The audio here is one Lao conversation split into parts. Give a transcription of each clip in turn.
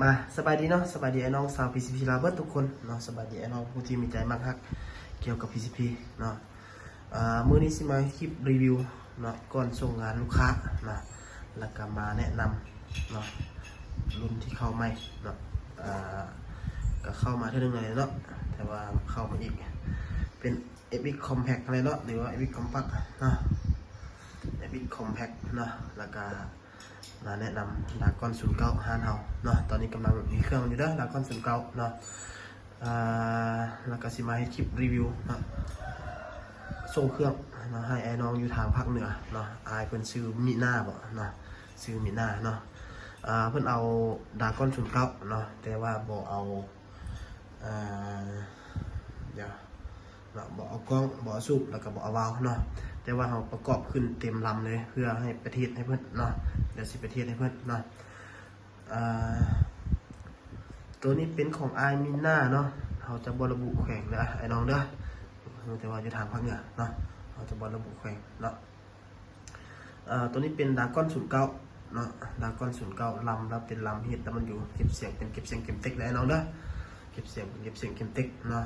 ມາ ສະບາຍດີເນາະ ສະບາຍດີອ້າຍນ້ອງຊາວ PCP ລາວເບິດທຸກຄົນເນາະ ສະບາຍດີອ້າຍນ້ອງຜູ້ທີ່ມີໃຈມັກຮັກກ່ຽວກັບ PCP ເນາະ. ອາ ມື້ນີ້ຊິມາເຮັດຄລິບຣີວິວເນາະ ກ່ອນສົ່ງງານລູກຄ້າເນາະ ແລ້ວກະມາແນະນຳເນາະ ລຸ້ນທີ່ເຂົ້າໃໝ່ເນາະ ອາ ກະເຂົ້າມາເທື່ອໜຶ່ງແລ້ວເນາະ ແຕ່ວ່າເຂົ້າມາອີກ ເປັນ Epic Compact ຫັ້ນແຫຼະເນາະ ຫຼືວ່າ Epic Compact ເນາະ Epic Compact ເນາະ ແລ້ວກະ ມາແນະນຳ Dragon ສູນເກົ້າ ຮ້ານເຮົາເນາະ. ຕອນນີ້ກຳລັງມີເຄື່ອງຢູ່ເດີ Dragon ສູນເກົ້າ ເນາະ. ອາ ແລ້ວກະຊິມາເຮັດຄລິບຣີວິວເນາະ ສົ່ງເຄື່ອງເນາະ ໃຫ້ອ້າຍນ້ອງຢູ່ທາງພາກເໜືອເນາະ ອ້າຍເພິ່ນຊື່ມີນາບໍເນາະ ຊື່ມີນາເນາະ. ອາ ເພິ່ນເອົາ Dragon ສູນເກົ້າ ເນາະ ແຕ່ວ່າບໍ່ເອົາ ອາ ດຽວ ເນາະ ບໍ່ເອົາກ້ອງ ບໍ່ເອົາສູບ ແລ້ວກະບໍ່ເອົາວາວເນາະ ແຕ່ວ່າເຮົາປະກອບຂຶ້ນເຕັມລຳເລີຍ ເພື່ອໃຫ້ໄປເທສໃຫ້ເພິ່ນເນາະ ດຽວຊິໄປເທສໃຫ້ເພິ່ນເນາະ. ອາ ໂຕນີ້ເປັນຂອງອ້າຍມີນາເນາະ ເຮົາຈະບໍ່ລະບຸແຂວງເດີອ້າຍນ້ອງເດີ ຮູ້ແຕ່ວ່າຢູ່ທາງພາກເໜືອເນາະ ເຮົາຈະບໍ່ລະບຸແຂວງເນາະ. ເອີ ໂຕນີ້ເປັນ Dragon ສູນເກົ້າ ເນາະ Dragon ສູນເກົ້າ ລຳລະເປັນລຳ ເຮັດແລ້ວມັນຢູ່ ເກັບສຽງເປັນເກັບສຽງເຂັມເຕັກເດີອ້າຍນ້ອງເດີ ເກັບສຽງເປັນເກັບສຽງເຂັມເຕັກເນາະ.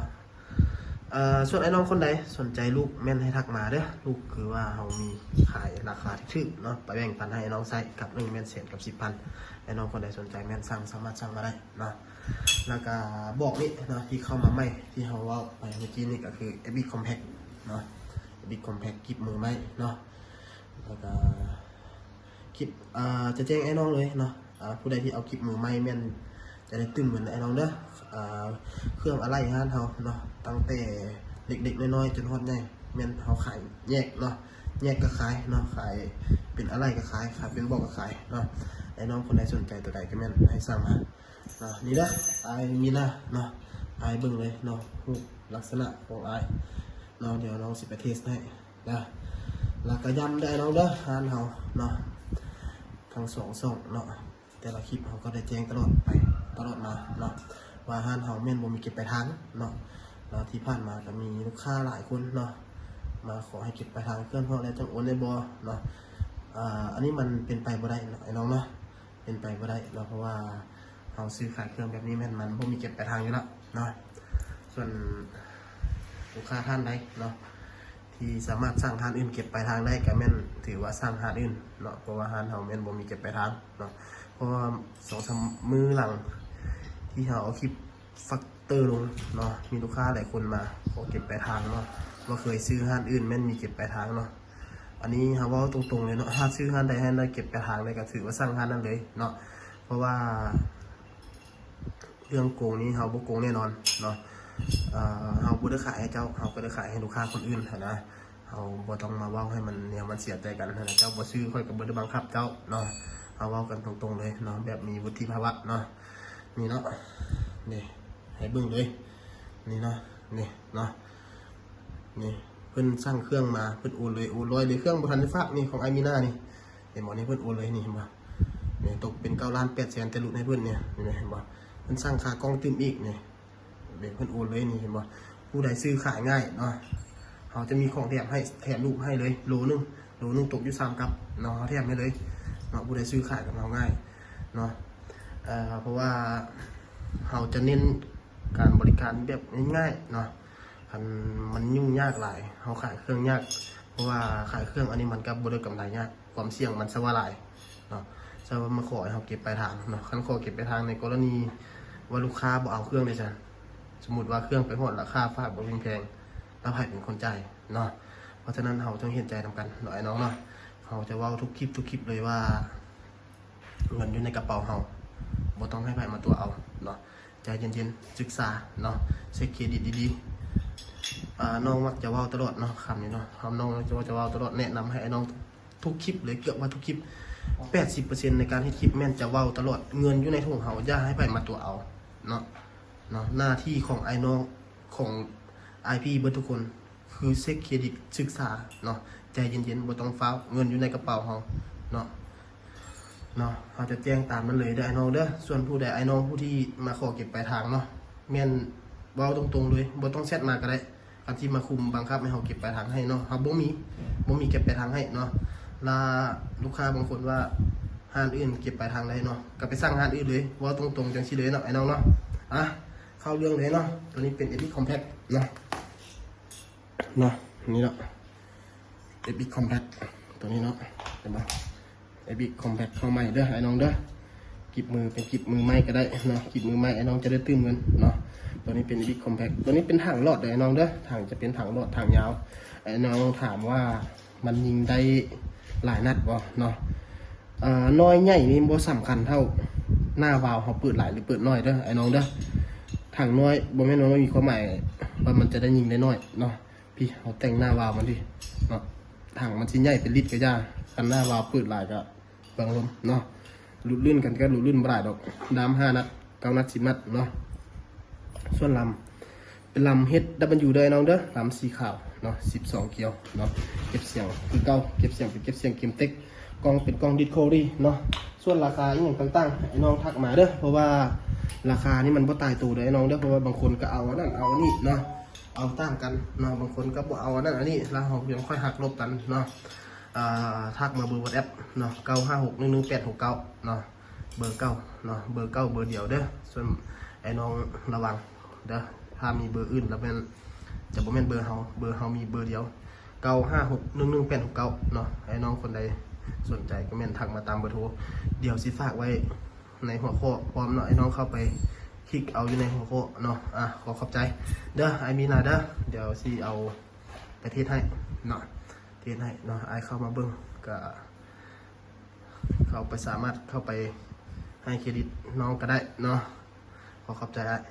ເອີ ສ່ວນອ້າຍນ້ອງຄົນໃດສົນໃຈລູກແມ່ນໃຫ້ທັກມາເດີ ລູກຄືວ່າເຮົາມີຂາຍລາຄາຖືກໆເນາະ ໄປແບ່ງປັນໃຫ້ອ້າຍນ້ອງໃຊ້ ກັບໜຶ່ງແມ່ນແສນກັບສິບພັນ. ອ້າຍນ້ອງຄົນໃດສົນໃຈແມ່ນສັ່ງ ສາມາດສັ່ງມາໄດ້ເນາະ. ແລ້ວກະບອກນີ້ເນາະ ທີ່ເຂົ້າມາໃໝ່ ທີ່ເຮົາເວົ້າໄປເມື່ອກີ້ນີ້ ກະຄື Epic Compact ເນາະ Epic Compact ກິບມືໃໝ່ເນາະ. ແລ້ວກະຄລິບ ອາ ຈະແຈ້ງອ້າຍນ້ອງເລີຍເນາະ ອາ ຜູ້ໃດທີ່ເອົາກິບມືໃໝ່ແມ່ນຈະໄດ້ຕື່ມເງິນເດີອ້າຍນ້ອງເດີ. ອາ ເຄື່ອງອາໄຫຼ່ຮ້ານເຮົາເນາະ ຕັ້ງແຕ່ເລັກໆນ້ອຍໆຈົນຮອດໃຫຍ່ ແມ່ນເຮົາຂາຍແຍກເນາະ ແຍກກະຂາຍເນາະ ຂາຍເປັນອາໄຫຼ່ກະຂາຍ ຂາຍເປັນເບາະກະຂາຍເນາະ. ອ້າຍນ້ອງຄົນໃດສົນໃຈໂຕໃດກະແມ່ນໃຫ້ສັ່ງມາເນາະ. ນີ້ເດີ ອ້າຍມີນາເນາະ ອ້າຍເບິ່ງເລີຍເນາະ ຮູບລັກສະນະຂອງອ້າຍເນາະ ດຽວນ້ອງຊິໄປເທສໃຫ້ ເດີ. ແລ້ວກະຢ້ຳເດີນ້ອງເດີ ຮ້ານເຮົາເນາະ ທັງສອງຊ່ອງເນາະ ແຕ່ລະຄລິບເຮົາກະໄດ້ແຈ້ງຕະຫຼອດໄປຕະຫຼອດມາເນາະ ວ່າຮ້ານເຮົາແມ່ນບໍ່ມີເກັບປາຍທາງເນາະ. ແລ້ວທີ່ຜ່ານມາກະມີລູກຄ້າຫຼາຍຄົນເນາະ ມາຂໍໃຫ້ເກັບປາຍທາງ ເຄື່ອງຮອດແລ້ວຈັ່ງໂອນໄດ້ບໍ່ເນາະ. ອາ ອັນນີ້ມັນເປັນໄປບໍ່ໄດ້ເນາະອ້າຍນ້ອງເນາະ ເປັນໄປບໍ່ໄດ້ເນາະ ເພາະວ່າເຮົາຊື້ຂາຍເຄື່ອງແບບນີ້ແມ່ນມັນບໍ່ມີເກັບປາຍທາງຢູ່ແລ້ວເນາະ. ສ່ວນລູກຄ້າທ່ານໃດເນາະ ທີ່ສາມາດສັ່ງຮ້ານອື່ນເກັບປາຍທາງໄດ້ ກະແມ່ນຖືວ່າສັ່ງຮ້ານອື່ນເນາະ ເພາະວ່າຮ້ານເຮົາແມ່ນບໍ່ມີເກັບປາຍທາງເນາະ. ເພາະວ່າສອງສາມມື້ຫຼັງທີ່ເຮົາເອົາຄລິບ Factor ລົງເນາະ ມີລູກຄ້າຫຼາຍຄົນມາຂໍເກັບປາຍທາງເນາະ ວ່າເຄີຍຊື້ຮ້ານອື່ນແມ່ນມີເກັບປາຍທາງເນາະ. ອັນນີ້ເຮົາເວົ້າຕົງໆເລີຍເນາະ ຫາກຊື້ຮ້ານໃດຮ້ານໃດເກັບປາຍທາງໄດ້ ກະຖືວ່າສັ່ງຮ້ານນັ້ນເລີຍເນາະ ເພາະວ່າເລື່ອງໂກງນີ້ເຮົາບໍ່ໂກງແນ່ນອນເນາະ. ເຮົາບໍ່ໄດ້ຂາຍໃຫ້ເຈົ້າ ເຮົາກະໄດ້ຂາຍໃຫ້ລູກຄ້າຄົນອື່ນຫັ້ນນະ ເຮົາບໍ່ຕ້ອງມາເວົ້າໃຫ້ມັນ ແນວມັນເສຍໃຈກັນຫັ້ນນະ. ເຈົ້າບໍ່ຊື້ ຂ້ອຍກະບໍ່ໄດ້ບັງຄັບເຈົ້າເນາະ ເຮົາເວົ້າກັນຕົງໆເລີຍເນາະ ແບບມີວຸດທິພາວະເນາະ. ນີ້ເນາະ ນີ້ ໃຫ້ເບິ່ງເລີຍ ນີ້ເນາະ ນີ້ເນາະ ນີ້ ເພິ່ນສັ່ງເຄື່ອງມາ ເພິ່ນໂອນເລີຍ ໂອນລອຍເລີຍ ເຄື່ອງບໍ່ທັນໄດ້ຝາກ ນີ້ຂອງອ້າຍມີນານີ້ ເຫັນບໍ່ ນີ້ເພິ່ນໂອນເລີຍ ນີ້ເຫັນບໍ່ ນີ້ຕົກເປັນເກົ້າລ້ານແປດແສນ ແຕ່ຫຼຸດໃຫ້ເພິ່ນນີ້ ນີ້ເຫັນບໍ່ ເພິ່ນສັ່ງຄ່າກ່ອງຕື່ມອີກນີ້ ເພິ່ນໂອນເລີຍນີ້ ເຫັນບໍ່. ຜູ້ໃດຊື້ຂາຍງ່າຍເນາະ ເຮົາຈະມີຂອງແຖມໃຫ້ ແຖມລູກໃຫ້ເລີຍ ໂລໜຶ່ງ ໂລໜຶ່ງຕົກຢູ່ສາມກັບເນາະ ເຮົາແຖມໃຫ້ເລີຍເນາະ ຜູ້ໃດຊື້ຂາຍກັບເຮົາງ່າຍເນາະ. ເອີ ເພາະວ່າເຮົາຈະເນັ້ນການບໍລິການແບບງ່າຍໆເນາະ ຄັນມັນຫຍຸ້ງຍາກຫຼາຍ ເຮົາຂາຍເຄື່ອງຍາກ ເພາະວ່າຂາຍເຄື່ອງອັນນີ້ມັນກະບໍ່ໄດ້ກຳໄລຍາກ ຄວາມສ່ຽງມັນຊະວ່າຫຼາຍເນາະ ຊະວ່າມາຂໍໃຫ້ເຮົາເກັບປາຍທາງເນາະ. ຄັນຂໍເກັບປາຍທາງໃນກໍລະນີວ່າລູກຄ້າບໍ່ເອົາເຄື່ອງເດຊັ້ນ ສົມມຸດວ່າເຄື່ອງໄປຮອດລາຄາຝາກບໍ່ພຽງແພງ ແລ້ວໃຜເປັນຄົນຈ່າຍເນາະ. ເພາະສະນັ້ນເຮົາຕ້ອງເຫັນໃຈນຳກັນເນາະອ້າຍນ້ອງເນາະ ເຮົາຈະເວົ້າທຸກຄລິບ ທຸກຄລິບເລີຍວ່າ ເງິນຢູ່ໃນກະເປົາເຮົາ ບໍ່ຕ້ອງໃຫ້ໃຜມາຕົວະເອົາເນາະ. ໃຈເຢັນໆ ສຶກສາເນາະ ເຊັກເຄຣດິດດີໆ. ອາ ນ້ອງມັກຈະເວົ້າຕະຫຼອດເນາະ ຄຳນີ້ເນາະ ນ້ອງຈະເວົ້າ ຈະເວົ້າຕະຫຼອດ ແນະນຳໃຫ້ອ້າຍນ້ອງທຸກຄລິບເລີຍ ເກືອບວ່າທຸກຄລິບ ແປດສິບເປີເຊັນໃນການເຮັດຄລິບແມ່ນຈະເວົ້າຕະຫຼອດ ເງິນຢູ່ໃນຖົງເຮົາ ຢ່າໃຫ້ໃຜມາຕົວະເອົາເນາະ ເນາະ. ໜ້າທີ່ຂອງອ້າຍນ້ອງ ຂອງອ້າຍພີ່ເບິດທຸກຄົນ ຄືເຊັກເຄຣດິດ ສຶກສາເນາະ ໃຈເຢັນໆ ບໍ່ຕ້ອງຟ້າວ ເງິນຢູ່ໃນກະເປົາເຮົາເນາະ ເນາະ ເຮົາຈະແຈ້ງຕາມນັ້ນເລີຍເດີອ້າຍນ້ອງເດີ. ສ່ວນຜູ້ໃດອ້າຍນ້ອງຜູ້ທີ່ມາຂໍເກັບປາຍທາງເນາະ ແມ່ນເວົ້າຕົງໆເລີຍ ບໍ່ຕ້ອງແຊັດມາກະໄດ້ ຄັນຊິມາຄຸມບັງຄັບໃຫ້ເຮົາເກັບປາຍທາງໃຫ້ເນາະ ເຮົາບໍ່ມີ ບໍ່ມີເກັບປາຍທາງໃຫ້ເນາະ. ລະລູກຄ້າບາງຄົນວ່າ ຮ້ານອື່ນເກັບປາຍທາງໄດ້ເນາະ ກໍໄປສັ່ງຮ້ານອື່ນເລີຍ ເວົ້າຕົງໆ ຈັ່ງຊີ້ເລີຍເນາະ ອ້າຍນ້ອງເນາະ. ອ່ະ ເຂົ້າເລື່ອງເລີຍເນາະ ຕົວນີ້ເປັນ ເອັມ ເອັກ Compact ເນາະ ເນາະ ນີ້ເນາະ ເອັມ ເອັກ Compact ຕົວນີ້ເນາະ ເຫັນບໍ່? ເອັມ ເອັກ Compact ເຂົ້າໃໝ່ເດີ ອ້າຍນ້ອງເດີ. ກິບມື ເປັນກິບມືໃໝ່ກໍໄດ້ເນາະ ກິບມືໃໝ່ ອ້າຍນ້ອງຈະໄດ້ຕື່ມເງິນເນາະ. ຕົວນີ້ເປັນ ເອັມ ເອັກ Compact ຕົວນີ້ເປັນຖັງຫຼອດເດີ ອ້າຍນ້ອງເດີ. ຖັງຈະເປັນຖັງຫຼອດ ຖັງຍາວ. ອ້າຍນ້ອງຖາມວ່າມັນຍິງໄດ້ຫຼາຍນັດບໍ່ເນາະ? ອ່າ ນ້ອຍໃຫຍ່ນີ້ບໍ່ສຳຄັນເທົ່າໜ້າວາວເຮົາເປີດຫຼາຍ ຫຼື ເປີດໜ້ອຍເດີ ອ້າຍນ້ອງເດີ. ຖັງນ້ອຍບໍ່ແມ່ນວ່າມັນມີຄວາມໝາຍວ່າມັນຈະໄດ້ຍິງໄດ້ໜ້ອຍເນາະ. ພີ້ ເຮົາແຕ່ງໜ້າວາວມັນພີ້ເນາະ ຖັງມັນຊິໃຫຍ່ເປັນລິດກໍຢ່າ ຄັນໜ້າວາວເປີດຫຼາຍກໍເປືອງລົມເນາະ. ຫຼຸດລື່ນກັນກໍຫຼຸດລື່ນບໍ່ຫຼາຍດອກ ດາມຫ້ານັດ ເກົ້ານັດ ສິບນັດເນາະ. ສ່ວນລຳ ເປັນລຳ ເອັດ ດັບເບິນຢູ ເດີ ອ້າຍນ້ອງເດີ ລຳສີຂາວເນາະ ສິບສອງກຽວເນາະ. ເກັບສຽງຄືເກົ່າ ເກັບສຽງເປັນເກັບສຽງ Gemtech ກ້ອງເປັນກ້ອງ Discovery ເນາະ. ສ່ວນລາຄາອີ່ຫຍັງຕ່າງໆ ອ້າຍນ້ອງທັກມາເດີ ເພາະວ່າລາຄານີ້ມັນບໍ່ຕາຍໂຕເດີ ອ້າຍນ້ອງເດີ. ເພາະວ່າບາງຄົນກໍເອົາອັນນັ້ນເອົາອັນນີ້ເນາະ ເອົາຕ່າງກັນເນາະ ບາງຄົນກໍບໍ່ເອົາອັນນັ້ນອັນນີ້ ແລ້ວເຮົາຍັງຄ່ອຍຫັກລົບກັນເນາະ. ອ່າ ທັກມາເບີ WhatsApp ເນາະ ເກົ້າຫ້າຫົກໜຶ່ງໜຶ່ງແປດຫົກເກົ້າເນາະ ເບີເກົ່າເນາະ ເບີເກົ່າເບີດຽວເດີ. ສ່ວນອ້າຍນ້ອງລະວັງເດີ ຖ້າມີເບີອື່ນລະແມ່ນ ຈະບໍ່ແມ່ນເບີເຮົາ ເບີເຮົາມີເບີດຽວ ເກົ້າຫ້າຫົກໜຶ່ງໜຶ່ງແປດຫົກເກົ້າເນາະ. ອ້າຍນ້ອງຄົນໃດສົນໃຈກໍແມ່ນທັກມາຕາມເບີໂທ ດຽວຊິຝາກໄວ້ໃນຫົວຂໍ້ພ້ອມເນາະ ອ້າຍນ້ອງເຂົ້າໄປຄລິກເອົາຢູ່ໃນຫົວຂໍ້ເນາະ. ອ່າ ຂໍຂອບໃຈເດີ ອ້າຍມີນາເດີ ດຽວຊິເອົາໄປເທສໃຫ້ເນາະ ເທສໃຫ້ເນາະ. ອ້າຍເຂົ້າມາເບິ່ງ ກໍເຂົ້າໄປ ສາມາດເຂົ້າໄປໃຫ້ເຄຣດິດນ້ອງກໍໄດ້ເນາະ. ຂໍຂອບໃຈອ້າຍ.